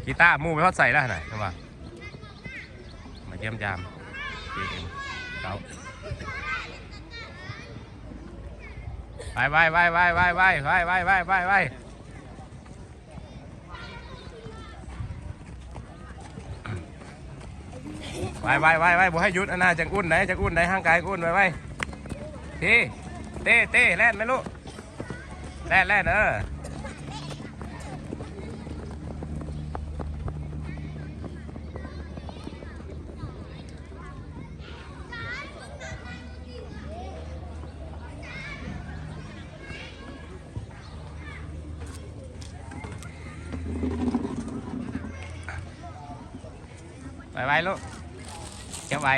ກີຕາໝູ່ໄປຮອດໃສລະຫັ້ນນະ ວ່າມາຢ້ຽມຢາມ ເອເອັມ ເກົ້າ ໄວໆໆໆ ໄວໆໆໆ ໄວໆໆໆ ໄວໆໆໆ ບໍ່ໃຫ້ຢຸດ ອັນນ່າ ຈັ່ງອຸ່ນໄດ໋ ຈັ່ງອຸ່ນໄດ໋ ຮ່າງກາຍອຸ່ນ ໄວໆ ທີ ເຕ້ ເຕ້ ແລ່ນໄປລູກ ແລ່ນ ແລ່ນ ເອີ ໄວໆ ລູກ ຈັບໄວ.